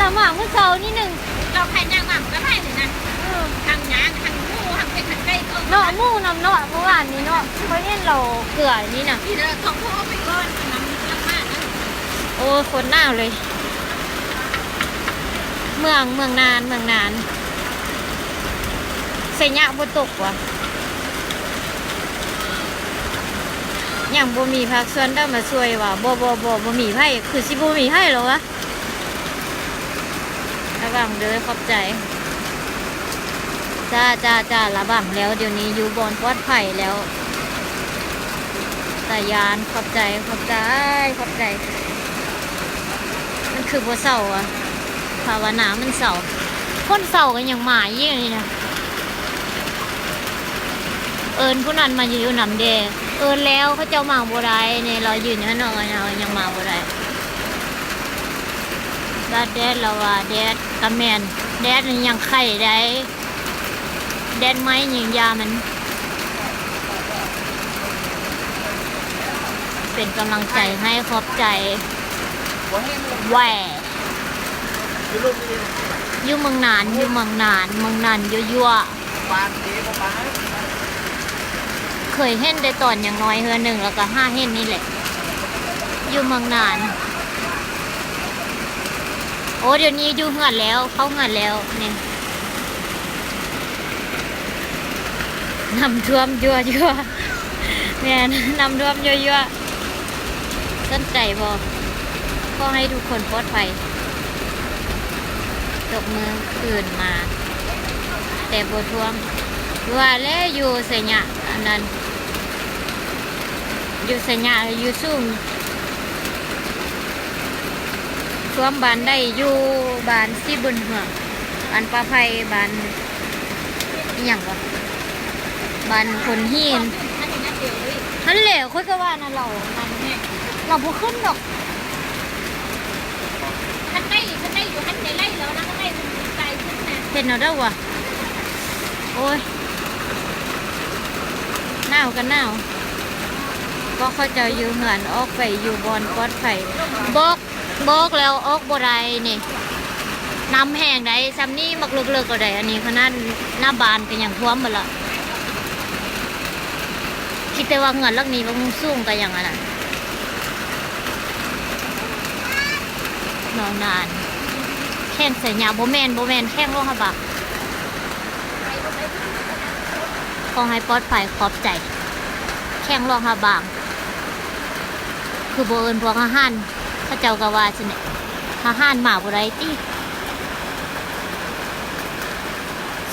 ລາວມາມື້ເຊົ້ານີ້ໜຶ່ງ ລາວພາຍ່າງມາມັນກໍຫຼາຍນີ້ນະ ເອີ ທັງຫຍ້າງ ທັງໝູ ທັງເປັດ ທັງໄກ່ ເນາະ ໝູນຳເນາະ ມື້ວານນີ້ເນາະ ຂ້ອຍເຫັນລາວເກືອນີ້ນະ ໂອ້ຍ ໂຄດໜາວເລີຍ. ເມືອງ ເມືອງນານ ເມືອງນານ ໄຊຍະບໍ່ຕົກຫວາ ຍັງບໍ່ມີພາກສ່ວນໃດມາຊ່ວຍຫວາ ບໍ່ ບໍ່ ບໍ່ ບໍ່ມີໃຜ ຄືຊິບໍ່ມີໃຜແລ້ວຫວາ. ລະວັງເດີ ຂອບໃຈ ຈ້າ ຈ້າ ຈ້າ ລະວັງແລ້ວ ດຽວນີ້ຢູ່ບ່ອນປອດໄພແລ້ວ. ຕາຢ້ານ ຂອບໃຈ ຂອບໃຈ ຂອບໃຈ. ມັນຄືບໍ່ເຊົາຫວາ ພາວະນາມັນເຊົາ ຝົນເຊົາກໍຍັງມາອີກນີ້ນະ. ເອີ້ນຜູ້ນັ້ນມາຢູ່ນຳແດ່ ເອີ້ນແລ້ວເຂົາເຈົ້າມາບໍ່ໄດ້ນີ້ ລາວຢືນຢູ່ຫັ້ນເນາະ ຍັງມາບໍ່ໄດ້. ບາດແດດ ລາວວ່າແດດກະແມ່ນ ແດດນີ້ຍັງໄຄໄດ້ ແດດໄມ້ຍິງຢາມັນ ເປັນກຳລັງໃຈໃຫ້ ຂອບໃຈ ແຫວ ຢູ່ເມືອງນານ ຢູ່ເມືອງນານ ເມືອງນານ ຍົວໆ ເຄີຍເຫັນແຕ່ຕອນຍັງນ້ອຍເທື່ອໜຶ່ງ ແລ້ວກໍຫາເຫັນນີ້ແຫຼະ ຢູ່ເມືອງນານ. ໂອ້ ດຽວນີ້ຢູ່ເຮືອນແລ້ວ ເຂົ້າເຮືອນແລ້ວນີ້ ນ້ຳຖ້ວມຍົວໆ ແມ່ນ ນ້ຳຖ້ວມຍົວໆ. ສົນໃຈບໍ່? ຂໍໃຫ້ທຸກຄົນປອດໄພ. ຕົກມື້ຄືນມາ ແຕ່ບໍ່ຖ້ວມ ວ່າແລ້ວ ຢູ່ໄຊຍະ ອັນນັ້ນ ຢູ່ໄຊຍະ ຢູ່ສູງ ຖ້ວມບ້ານໃດ? ຢູ່ບ້ານສີບຸນເຮືອງ ບ້ານປ່າໄຜ່ ບ້ານ ອີ່ຫຍັງວະ ບ້ານໂພນຫີນ ຫັ້ນແຫຼະ. ຂ້ອຍກໍວ່ານະ ລາວ ລາວບໍ່ຂຶ້ນດອກ ຄັນໄດ້ ຄັນໄດ້ຢູ່ຫັ້ນໄດ້ໄລ່ແລ້ວນະ ຄັນໄດ້ໄກຂຶ້ນນະ ເຫັນເອົາເດີວະ. ໂອ້ຍ ໜາວກໍໜາວ ບອກເຂົາເຈົ້າຢູ່ເຮືອນ ອອກໄປຢູ່ບ່ອນປອດໄພ ບອກ ບອກແລ້ວອອກບໍ່ໄດ້ນີ້ ນ້ຳແຮງໃດ໋ ຊ່ຳນີ້ມັກເລິກໆ ແລ້ວໃດ໋ ອັນນີ້ຂະໜາດໜ້າບ້ານກໍຍັງຖ້ວມໝົດລະ ຄິດແຕ່ວ່າເຮືອນຫຼັງນີ້ມັນສູງກໍຍັງອັນນັ້ນ. ເມືອງນານ ແຂວງໄຊຍະ ບໍ່ແມ່ນ ບໍ່ແມ່ນ ແຂວງຫຼວງພະບາງ. ຂໍໃຫ້ປອດໄພ ຂອບໃຈ ແຂວງຫຼວງພະບາງ. ຄືບໍ່ເອີ້ນພວກທະຫານ ເຂົາເຈົ້າກໍວ່າຊັ້ນແຫຼະ ທະຫານມາບໍ່ໄດ້ຕິ.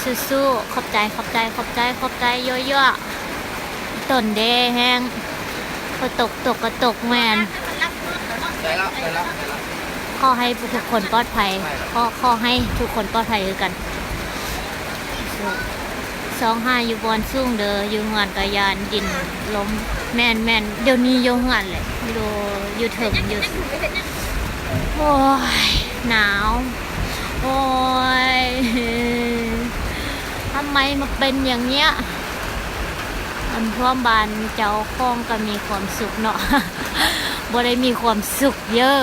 ສູ້ໆ ຂອບໃຈ ຂອບໃຈ ຂອບໃຈ ຂອບໃຈ ຍົວໆ. ຕົນເດແຮງ ຝົນຕົກ ຕົກກໍຕົກແມ່ນ. ໄດ້ແລ້ວ ໄດ້ແລ້ວ ໄດ້ແລ້ວ. ຂໍໃຫ້ທຸກຄົນປອດໄພ ຂໍ ຂໍໃຫ້ທຸກຄົນປອດໄພຄືກັນ. ຊອກຫາຢູ່ບ່ອນສູງເດີ ຢູ່ເຮືອນກໍຢ້ານດິນລົ້ມ. ແມ່ນໆ ດຽວນີ້ຢູ່ເຮືອນແຫຼະ ຢູ່ ຢູ່ເທິງຢູ່. ໂອ້ຍ ໜາວ ໂອ້ຍ ທຳໄມມາເປັນຢ່າງເນີ້ຍ. ນ້ຳຖ້ວມບ້ານເຈົ້າຂອງກໍມີຄວາມສຸກເນາະ ບໍ່ໄດ້ມີຄວາມສຸກເດີ້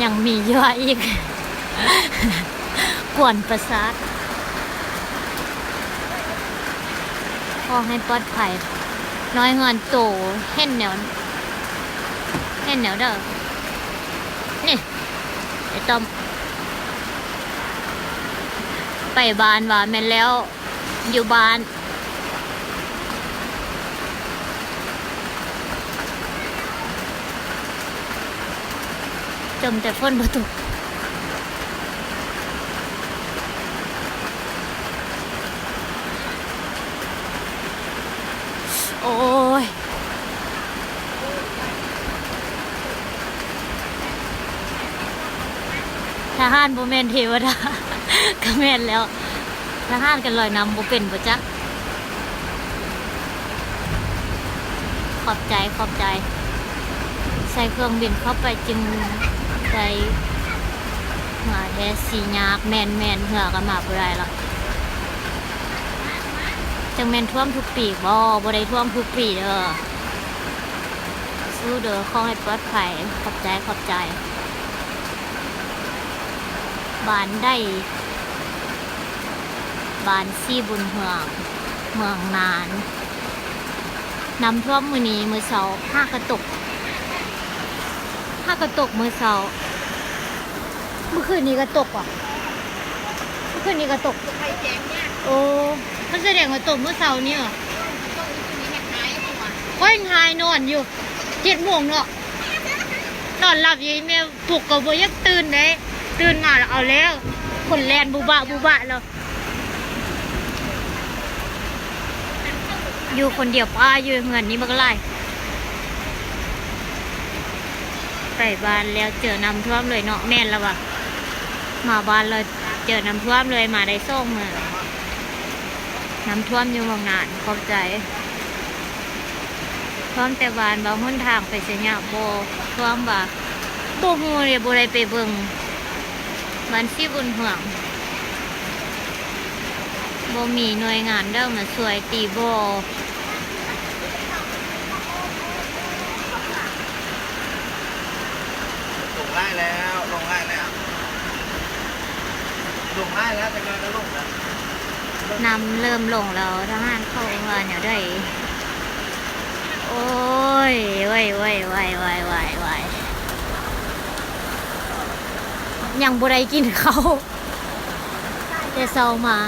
ຍັງມີເຍອະອີກ ກວນປະສາດ. ຂໍໃຫ້ປອດໄພ ນ້ອຍເຮືອນໂຕ ເຫັນແນວ ເຫັນແນວເດີ ນີ້ ໄອ້ຕ້ອມ ໄປບ້ານວ່າແມ່ນແລ້ວ ຢູ່ບ້ານ ຈົ່ມແຕ່ຝົນບໍ່ຕົກ. ໂອ້ຍ ທະຫານບໍ່ແມ່ນເທວະດາ ກະແມ່ນແລ້ວ ທະຫານກະລອຍນ້ຳບໍ່ເປັນບໍ່ຈັກ. ຂອບໃຈ ຂອບໃຈ. ໃສ່ເຄື່ອງບິນເຂົ້າໄປຈຶ່ງໄດ້ເຮືອແທ້ ຊິຍາກ. ແມ່ນໆ ເຮືອກະມາບໍ່ໄດ້ລະ. ຈັ່ງແມ່ນຖ້ວມທຸກປີບໍ? ບໍ່ໄດ້ຖ້ວມທຸກປີເດີ. ສູ້ເດີ ຂໍໃຫ້ປອດໄພ. ຂອບໃຈ ຂອບໃຈ. ບ້ານໃດ? ບ້ານສີບຸນເຮືອງ ເມືອງນານ. ນ້ຳຖ້ວມມື້ນີ້ ມື້ເຊົ້າຫາກະຕົກ ຫາກະຕົກມື້ເຊົ້າ. ມື້ຄືນນີ້ກະຕົກຫວາ? ມື້ຄືນນີ້ກະຕົກ. ໂອ້ ມັນສະແດງວ່າຕົກມື້ເຊົ້ານີ້ຫວາ? ຂ້ອຍຫາຍນອນຢູ່ ເຈັດໂມງເນາະ ນອນຫຼັບຢູ່ ອີ່ແມ່ປຸກກະບໍ່ຢາກຕື່ນເດ້. ຕື່ນມາລະເອົາແລ້ວ ຄົນແລ່ນບຸບະບຸບະແລ້ວ. ຢູ່ຄົນດຽວ ປ້າຢູ່ເຮືອນນີ້ບັກຫຼາຍ. ໄປບ້ານແລ້ວເຈີນ້ຳຖ້ວມເລີຍເນາະ. ແມ່ນລະຫວາ? ມາບ້ານແລ້ວເຈີນ້ຳຖ້ວມເລີຍ. ມາໄດ້ສອງມື້ ນ້ຳຖ້ວມຢູ່ເມືອງນານ. ຂອບໃຈ. ຖ້ວມແຕ່ບ້ານວ່າຫົນທາງໄປໄສຍະ ບໍ່ຖ້ວມວ່າ ບໍ່ຮູ້ເດ ບໍ່ໄດ້ໄປເບິ່ງ. ບ້ານສີບຸນເຮືອງ ບໍ່ມີໜ່ວຍງານໃດມາຊ່ວຍຕີບໍ່? ລົງຫຼາຍແລ້ວ ລົງຫຼາຍແລ້ວ ລົງຫຼາຍແລ້ວ ຈັກໜ້ອຍກະລົງແລ້ວ. ນ້ຳເລີ່ມລົງແລ້ວ ທະຫານເຂົາວ່າແນວໃດ? ໂອ້ຍ ໂອ້ຍ ຍັງບໍ່ໄດ້ກິນເຂົ້າ ແຕ່ເຊົ້າມາ.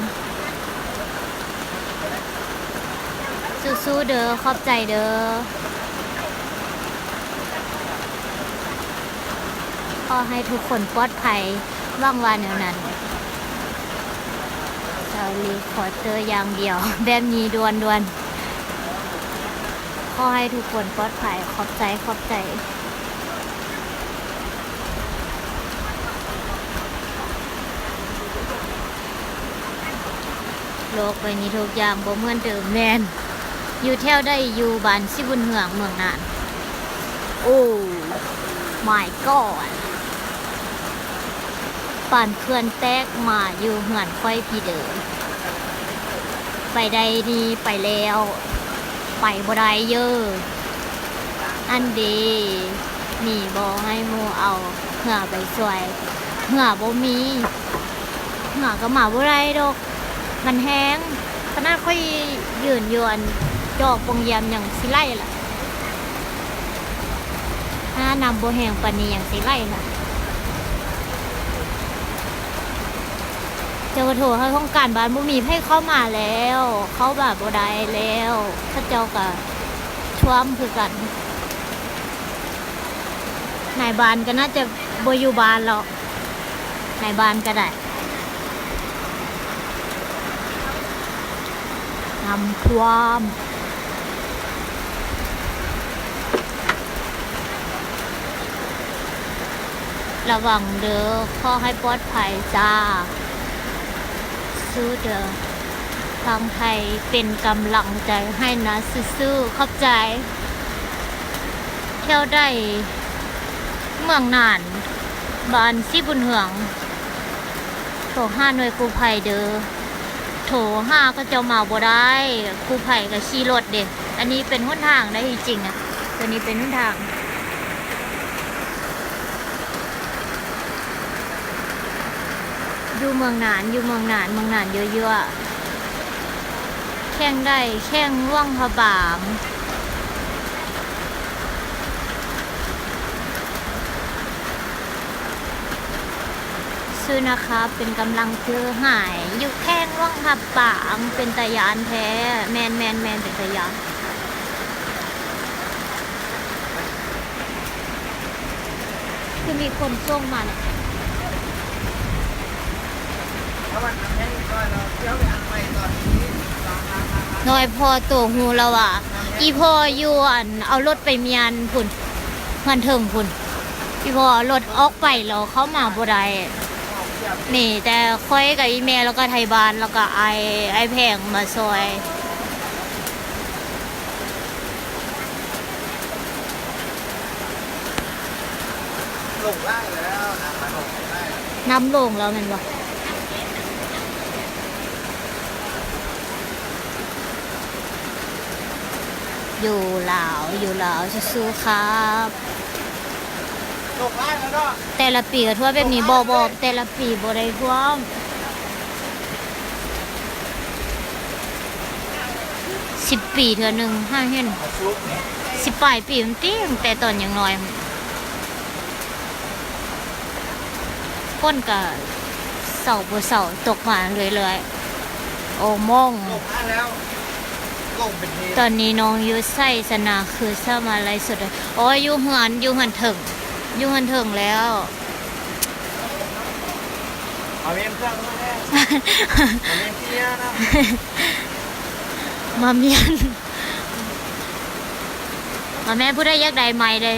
ສູ້ໆເດີ ຂອບໃຈເດີ. ຂໍໃຫ້ທຸກຄົນປອດໄພ ຫວັງວ່າແນວນັ້ນ. ເຈົ້າ ຣີຄອດເຕີຢ່າງດຽວ ແບບນີ້ດ່ວນໆ. ຂໍໃຫ້ທຸກຄົນປອດໄພ. ຂອບໃຈ ຂອບໃຈ. ໂລກໃບນີ້ທຸກຢ່າງບໍ່ເໝືອນເດີມ. ແມ່ນ ຢູ່ແຖວໃດ? ຢູ່ບ້ານສີບຸນເຮືອງ ເມືອງນານ. ໂອ້ ມາຍກອດ ປານເຂື່ອນແຕກມາຢູ່ເຮືອນຂ້ອຍພີ້ເດີ. ໄປໄດ້ນີ້ໄປແລ້ວ ໄປບໍ່ໄດ້ເຢີ. ອັນເດ ມີບໍ່ໃຫ້ໝູ່ເອົາເຮືອໄປຊ່ວຍ? ເຮືອບໍ່ມີ ເຮືອກະມາບໍ່ໄດ້ດອກ ມັນແຮງ. ຂະໜາດຂ້ອຍຢືນຢູ່ອັນຈອກປ່ອງຢ້ຽມຍັງຊິໄຫຼລະ. ຖ້ານ້ຳບໍ່ແຮງປານນີ້ຍັງຊິໄຫຼລະ. ເຈົ້າກະໂທໃຫ້ຫ້ອງການບ້ານ ບໍ່ມີໃຜເຂົ້າມາແລ້ວ ເຂົ້າມາບໍ່ໄດ້ແລ້ວ. ເຂົາເຈົ້າກະຖ້ວມຄືກັນ. ນາຍບ້ານກະໜ້າຈະບໍ່ຢູ່ບ້ານແລ້ວ ນາຍບ້ານກະໄດ້. ນ້ຳຖ້ວມ ລະວັງເດີ ຂໍໃຫ້ປອດໄພຈ້າ. ສູ້ເດີ ທາງໄທເປັນກຳລັງໃຈໃຫ້ນະ ສູ້ໆ. ຂອບໃຈ. ແຖວໃດ? ເມືອງນານ ບ້ານສີບຸນເຮືອງ. ໂທຫາໜ່ວຍກູ້ໄພເດີ. ໂທຫາເຂົາເຈົ້າມາບໍ່ໄດ້ ກູ້ໄພກະຂີ່ລົດເດ. ອັນນີ້ເປັນຫົນທາງໃດ ທີ່ຈິງອະ ໂຕນີ້ເປັນຫົນທາງ ຢູ່ເມືອງນານ ຢູ່ເມືອງນານ ເມືອງນານຍົວະໆ. ແຂວງໃດ? ແຂວງຫຼວງພະບາງ. ຊື່ນະຄະ ເປັນກຳລັງໃຈໃຫ້ ຢູ່ແຂວງຫຼວງພະບາງ. ເປັນຕາຢ້ານແທ້. ແມ່ນໆໆ ເປັນຕາຢ້ານ. ຄືມີຄົນສົ່ງມາເນາະ. ນ້ອຍພໍ່ໂຕຮູ້ແລ້ວວ່າ ອີ່ພໍ່ຢູ່ ອັນ ເອົາລົດໄປມ້ຽນພຸ້ນ ເຮືອນເທິງພຸ້ນ. ອີ່ພໍ່ເອົາລົດອອກໄປແລ້ວເຂົ້າມາບໍ່ໄດ້. ມີແຕ່ຂ້ອຍກັບອີ່ແມ່ ແລ້ວກໍໄທບ້ານ ແລ້ວກໍອ້າຍ ອ້າຍແພງມາຊ່ອຍ. ລົງຫຼາຍແລ້ວ ນ້ຳມັນລົງຫຼາຍແລ້ວ ນ້ຳລົງແລ້ວແມ່ນບໍ່? ຢູ່ລາວ ຢູ່ລາວ ສູ້ໆ ຄັບ. ແຕ່ລະປີກໍຖ້ວມແບບນີ້ບໍ່? ບໍ່ ແຕ່ລະປີບໍ່ໄດ້ຖ້ວມ. ສິບປີເທື່ອໜຶ່ງ ຫາເຫັນ ສິບປາຍປີ ມັນຕິຕັ້ງແຕ່ຕອນຍັງນ້ອຍ. ຝົນກະເຊົາບໍ່ເຊົາ ຕົກມາເລື້ອຍໆ. ໂອ້ ໂມງ ຕອນນີ້ນ້ອງຢູ່ໃສຊັ້ນນະ ຄືສາມາດໄລສົດໄດ້? ອໍ ຢູ່ເຮືອນ ຢູ່ເຮືອນເທິງ ຢູ່ເຮືອນເທິງແລ້ວ. ມາມ້ຽນເຄື່ອງ ມາມ້ຽນເຄື່ອງ ມາມ້ຽນ ມາແມ່ນ ຜູ້ໃດຢາກໄດ້ໄມ້ໄດ້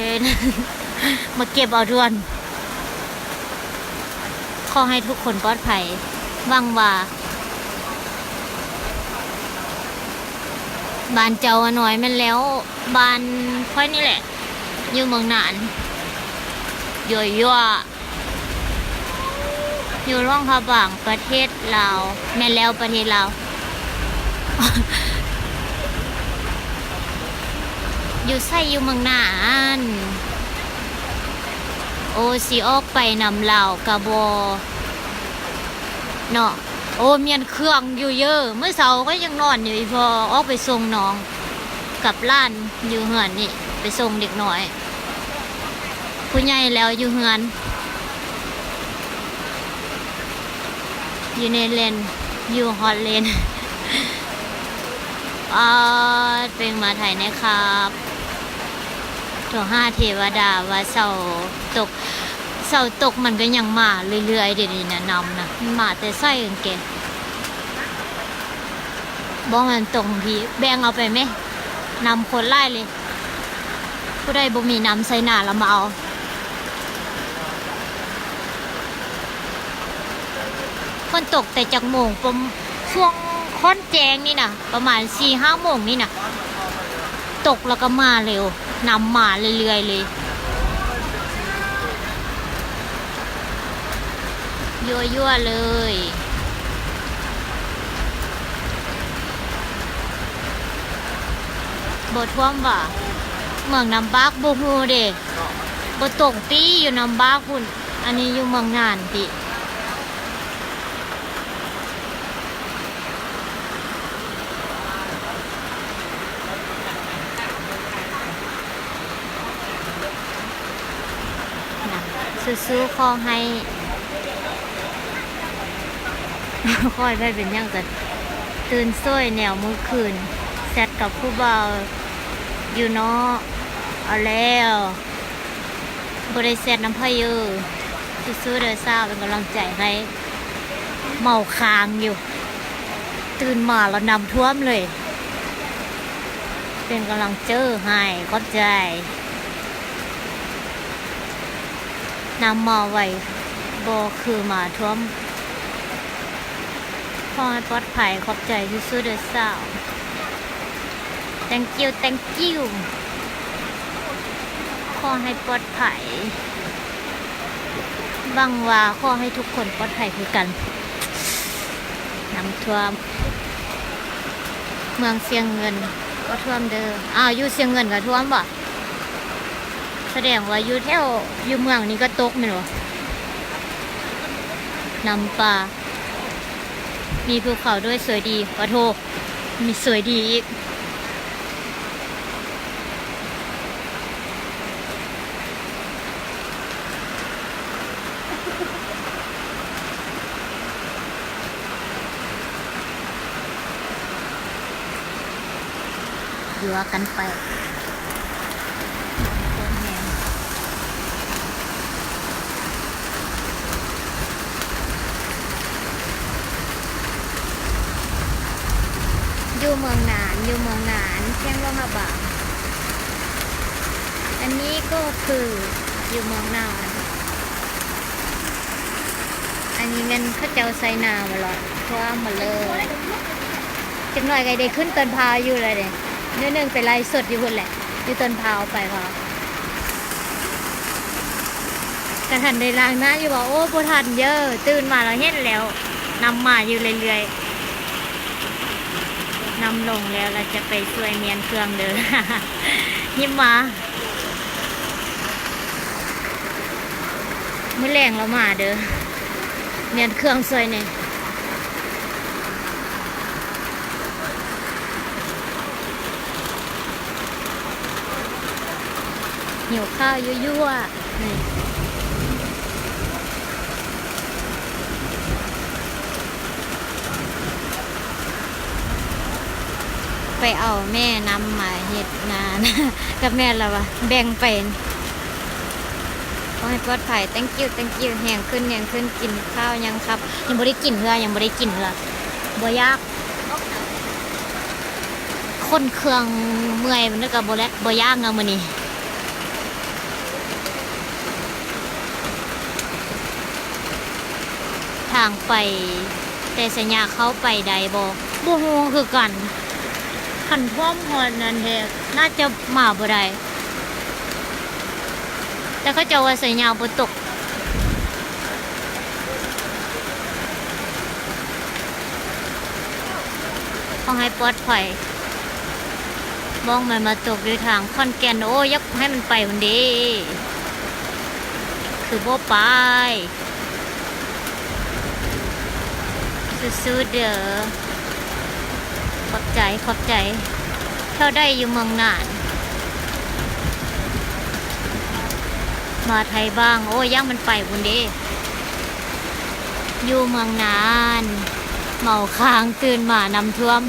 ມາເກັບເອົາດ່ວນ. ຂໍໃຫ້ທຸກຄົນປອດໄພ. ຫວັງວ່າ ບ້ານເຈົ້າອານ້ອຍແມ່ນແລ້ວ ບ້ານຂ້ອຍນີ້ແຫຼະ ຢູ່ເມືອງໜານ. ຍົວໆ ຢູ່ຫຼວງພະບາງ ປະເທດລາວ. ແມ່ນແລ້ວ ປະເທດລາວ. ຢູ່ໃສ? ຢູ່ເມືອງໜານ. ໂອ ຊິອອກໄປນຳລາວກະບໍ່ເນາະ. ໂອ ມ້ຽນເຄື່ອງຢູ່ເຢີ. ມື້ເຊົ້າຂ້ອຍຍັງນອນຢູ່ ອີ່ພໍ່ອອກໄປສົ່ງນ້ອງກັບຫຼານຢູ່ເຮືອນນີ້ ໄປສົ່ງເດັກນ້ອຍ. ຜູ້ໃຫຍ່ແລ້ວຢູ່ເຮືອນ ຢູ່ເນເລັນ ຢູ່ຮອດເລນ. ອາ ເປັນມາໄທແນ່ຄັບ. ໂທຫາເທວະດາວ່າເສົາຕົກ ເສົາຕົກມັນກໍຍັງມາເລື້ອຍໆ ດຽວນີ້ນະ ນ້ຳນະ ມັນມາແຕ່ໃສກາງແກ. ບໍ່ແມ່ນຕົກພີ້ ແບ່ງເອົາໄປແມ້ ນ້ຳໂຄດຫຼາຍເລີຍ. ຜູ້ໃດບໍ່ມີນ້ຳໃສ່ໜ້າລະມາເອົາ. ຝົນຕົກແຕ່ຈັກໂມງ? ປະມານ ຊ່ວງຄ່ອນແຈ້ງນີ້ນະ ປະມານສີ່ຫ້າໂມງນີ້ນະ ຕົກແລ້ວກໍມາເລັວ ນ້ຳມາເລື້ອຍໆເລີຍ. ຍົວໆເລີຍ. ບໍ່ຖ້ວມຫວາ? ເມືອງນ້ຳບາກບໍ່ຮູ້ເດ ບໍ່ຕົກຕິ ຢູ່ນ້ຳບາກພຸ້ນ. ອັນນີ້ຢູ່ເມືອງໜານຕິ. ນະ ສູ້ໆ ຂໍໃຫ້ ຂ້ອຍໄປເປັນຫຍັງຊັ້ນ? ຕື່ນສວຍແນວມື້ຄືນ ແຊັດກັບຜູ້ບ່າວຢູ່ເນາະ. ເອົາແລ້ວ ບໍ່ໄດ້ແຊັດນຳໃຜເອີ. ສູ້ໆເດີສາວ ເປັນກຳລັງໃຈໃຫ້. ເມົາຄ້າງຢູ່ ຕື່ນມາແລ້ວນ້ຳຖ້ວມເລີຍ. ເປັນກຳລັງເຈີໃຫ້ ຂອບໃຈ. ນ້ຳມາໄວ ບໍ່ຄືມາຖ້ວມ. ຂໍໃຫ້ປອດໄພ ຂອບໃຈ ສູ້ໆເດີສາວ. Thank you, thank you. ຂໍໃຫ້ປອດໄພ. ຫວັງວ່າຂໍໃຫ້ທຸກຄົນປອດໄພຄືກັນ. ນ້ຳຖ້ວມ ເມືອງຊຽງເງິນກໍຖ້ວມເດີ. ອ້າວ ຢູ່ຊຽງເງິນກໍຖ້ວມບໍ? ສະແດງວ່າຢູ່ແຖວ ຢູ່ເມືອງນີ້ກໍຕົກແມ່ນບໍ່? ນ້ຳປ່າ ມີພູເຂົາດ້ວຍ ສວຍດີ. ປະໂທ ມີສວຍດີອີກ. ຍົວກັນໄປ. ຢູ່ເມືອງນານ, ຢູ່ເມືອງນານ ແຂວງຫຼວງພະບາງ. ອັນນີ້ກໍຄືຢູ່ເມືອງນານ. ອັນນີ້ແມ່ນເຂົາເຈົ້າໃສ່ນາມາເລາະ ຖ້ວມມາເລີຍ. ຈັກໜ້ອຍກໍໄດ້ຂຶ້ນຕົ້ນພ້າວຢູ່ແລ້ວເດ້. ມື້ໜຶ່ງໄປໄລຟ໌ສົດຢູ່ພຸ້ນແຫຼະ ຢູ່ຕົ້ນພ້າວໄປພໍ້. ກະທັນໄດ້ລ້າງໜ້າຢູ່ວ່າ ໂອ້ ບໍ່ທັນເດີ້ ຕື່ນມາແລ້ວເຫັນແລ້ວ. ນຳມາຢູ່ເລື້ອຍໆ. ນຳລົງແລ້ວ ລະຈະໄປຊ່ວຍມ້ຽນເຄື່ອງເດີ້. ຍິບມາ. ມື້ແລງລາວມາເດີ້ ມ້ຽນເຄື່ອງຊ່ວຍແດ່. ຫິວຂ້າວຢູ່ໆ ນີ້. ໄປເອົາແມ່ນຳມາເຮັດງານ ກັບແມ່ລະວ່າ ແບ່ງໄປ. ຂໍໃຫ້ປອດໄພ. Thank you, thank you. ແຮງຂຶ້ນ, ແຮງຂຶ້ນ. ກິນຂ້າວຍັງຄັບ? ຍັງບໍ່ໄດ້ກິນເທື່ອ, ຍັງບໍ່ໄດ້ກິນເທື່ອ. ບໍ່ຢາກ. ຂົນເຄື່ອງເມື່ອຍ ມັນກໍບໍ່ແລະ ບໍ່ຢາກເນາະມື້ນີ້. ທາງໄປແຕ່ໄຊຍະເຂົ້າໄປໄດ້ບໍ່ ບໍ່ຮູ້ຄືກັນ. ຄັນຖ້ວມຮອດນັ້ນແທ້ ໜ້າຈະມາບໍ່ໄດ້. ແຕ່ເຂົາເຈົ້າວ່າໄຊຍະບໍ່ຕົກ. ຂໍໃຫ້ປອດໄພ. ບ້ອງມັນມາຕົກຢູ່ທາງຂອນແກ່ນ. ໂອ້ ຢາກໃຫ້ມັນໄປພຸ້ນເດ້ ຄືບໍ່ໄປ. ສູ້ໆເດີ້. ຂອບໃຈ, ຂອບໃຈ. ແຖວໃດຢູ່ເມືອງນານ? ມາໄທບ້າງ. ໂອ້ຍ ຢ້ານມັນໄປພຸ້ນເດ້. ຢູ່ເມືອງນານ ເມົາຄ້າງ ຕື່ນມານ້ຳຖ້ວມ.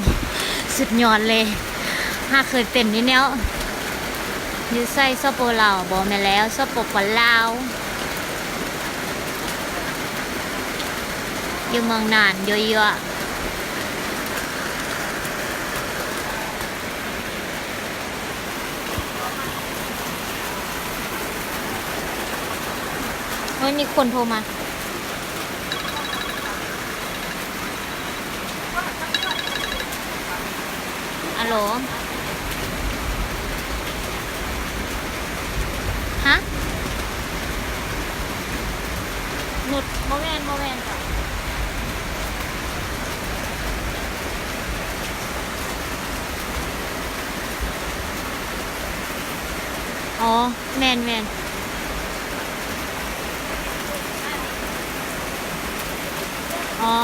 ສຸດຍອດເລີຍ. ຫາເຄີຍເປັນນີ້ແນວ. ຢູ່ໃສ? ສປປ ລາວ? ບໍ່ແມ່ນແລ້ວ ສປປ ລາວ. ຢູ່ເມືອງນານ ຍົວໆ. ໂອ້ຍ ມີຄົນໂທມາ. ອາໂຫຼ ຮະ? ນຸດ ບໍ່ແມ່ນ ບໍ່ແມ່ນ. ອໍ ແມ່ນໆ. ອໍ